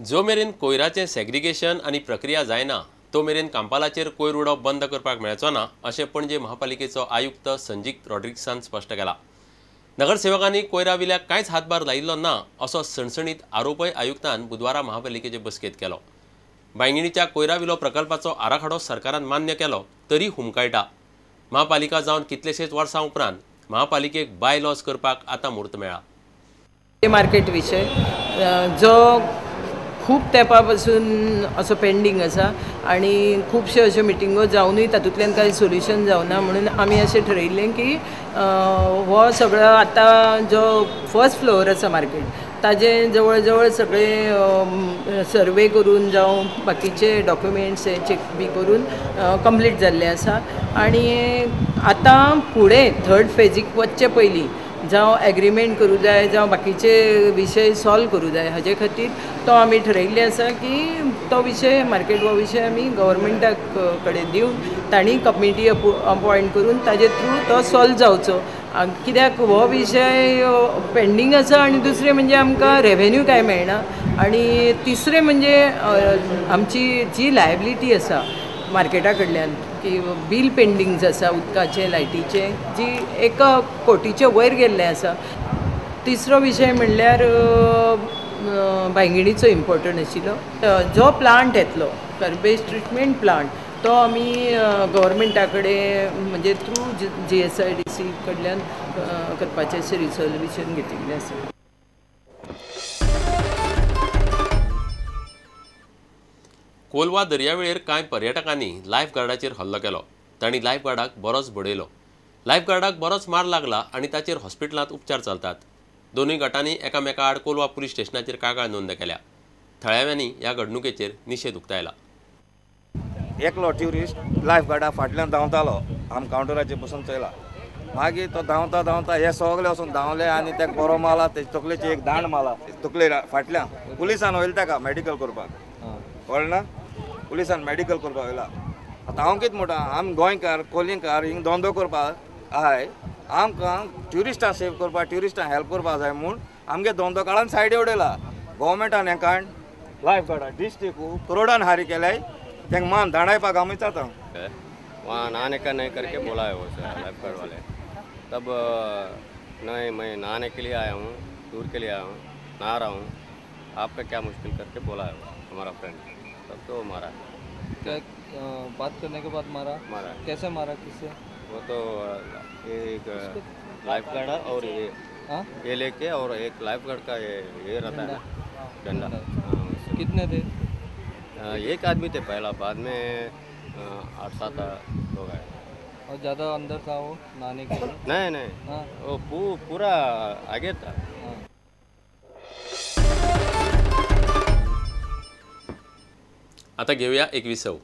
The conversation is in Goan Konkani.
जो मेरेन कोयराचें सेग्रिगेशन आनी प्रक्रिया जायना तो मेरेन कांपालाचेर कोयर उडोवप बंद करपाक मेळचो ना अशें पणजे महापालिकेचो आयुक्त संजीत रॉड्रिग्सान स्पश्ट केला। नगरसेवकांनी कोयरा विल्याक कांयच हातभार लायिल्लो ना असो सणसणीत आरोपय आयुक्तान बुधवारा महापालिकेचे बसकेंत केलो। बांयगिणीच्या कोयरा विलो प्रकल्पाचो आराखडो सरकारान मान्य केलो तरी हुमकायटा। महापालिका जावन कितलेशेच वर्सां उपरांत महापालिकेक बाय लॉज करपाक आतां म्हूर्त मेळ्ळा। मार्केट विशय जो खूब तेंपा पासून असो पेंडींग आसा आनी खुबश्यो अश्यो मिटिंगो जावनूय तातूंतल्यान कांय सोल्युशन जावना म्हणून आमी अशें ठरयिल्लें की हो सगळो आतां जो फर्स्ट फ्लोर आसा मार्केट ताजे जवळ जवळ सगळे सर्वे करून जावं बाकीचे डॉक्युमेंट्स हे चेक बी करून कंप्लीट जाल्ले आसा आनी आतां फुडें थर्ड फेजीक वचचे पयलीं जावं एग्रीमेंट करूं जाय जावं बाकीचे विशय सॉल्व करूं जाय हाजे खातीर तो आमी ठरयिल्लें आसा की तो विशय मार्केट हो विशय आमी गव्हर्मेंटा कडेन दिवन तांणी कमिटी अपॉयंट करून ताजे थ्रू तो सॉल्व जावचो। कित्याक हो विशय पेंडींग आसा आनी दुसरें म्हणजे आमकां रेवेन्यू कांय मेळना आनी तिसरें म्हणजे आमची जी लायबिलिटी आसा मार्केटा कडल्यान की बील पेंडींग्स आसा उदकाचें लायटीचें जी एका कोटीचे वयर गेल्लें आसा। तिसरो विशय म्हणल्यार बांयगिणीचो इम्पोर्टंट आशिल्लो जो प्लांट येतलो गार्बेज ट्रिटमेंट प्लांट तो आमी गव्हर्मेंटा कडेन म्हणजे थ्रू GSIDC कडल्यान करपाचें अशें रिसोल्युशन घेतिल्लें आसा। कोलवा दर्यावेळेर कांय पर्यटकांनी लायफ गार्डाचेर हल्लो केलो। तांणी लायफ गार्डाक बरोच बडयलो। लायफ गार्डाक बरोच मार लागला आनी ताचेर हॉस्पिटलांत उपचार चलतात। दोनूय गटांनी एकामेका आड कोलवा पुलीस स्टेशनाचेर कागाळ नोंद केल्या। थळाव्यांनी ह्या घडणुकेचेर निशेध उक्तायला। एकलो ट्युरिस्ट लायफ गार्डा फाटल्यान धांवतालो, आम कावंटराचेर बसून चोयला। मागीर तो धांवता धांवता हे सगळे वचून धांवले आनी तेका बरो मारला, तेजे तकलेचेर एक दांड मारला तकले फाटल्यान। पुलिसान व्हेलें ताका मेडिकल करपाक, कळ्ळें ना, पुलिसान मेडिकल करपाक व्हेला। आतां हांव कितें म्हणटा, आम गोंयकार कोलिंगकार हिंग धंदो करपाक आहाय, आमकां ट्युरिस्टां सेव करपाक ट्युरिस्टां हेल्प करपाक जाय म्हूण आमगे धंदो काळान सायडी उडयला। गव्हर्मेंटान हेंकां लायफ गार्डा डिस्ट्रिक्ट करोडान हारी केल्याय, तेंका मान दांडायपाक आमी जाता। वहाँ नहाने का नहीं करके बोला है वो सर लाइफ गार्ड वाले, तब नहीं मैं नहाने के लिए आया हूँ, टूर के लिए आया हूँ, नहा रहा हूँ, आपका क्या मुश्किल करके बोला है वो हमारा फ्रेंड, तब तो मारा। क्या बात करने के बाद मारा? मारा। कैसे मारा, किससे? वो तो एक लाइफ गार्ड और ये लेके और एक लाइफ गार्ड का ये रहता है डंडा। कितने थे? एक आदमी थे पहला, बाद में 8-7 लोग आए। और ज़्यादा अंदर था वो नहाने के लिए? नहीं नहीं, वो पूरा आगे था। आता घेऊया एक विसव।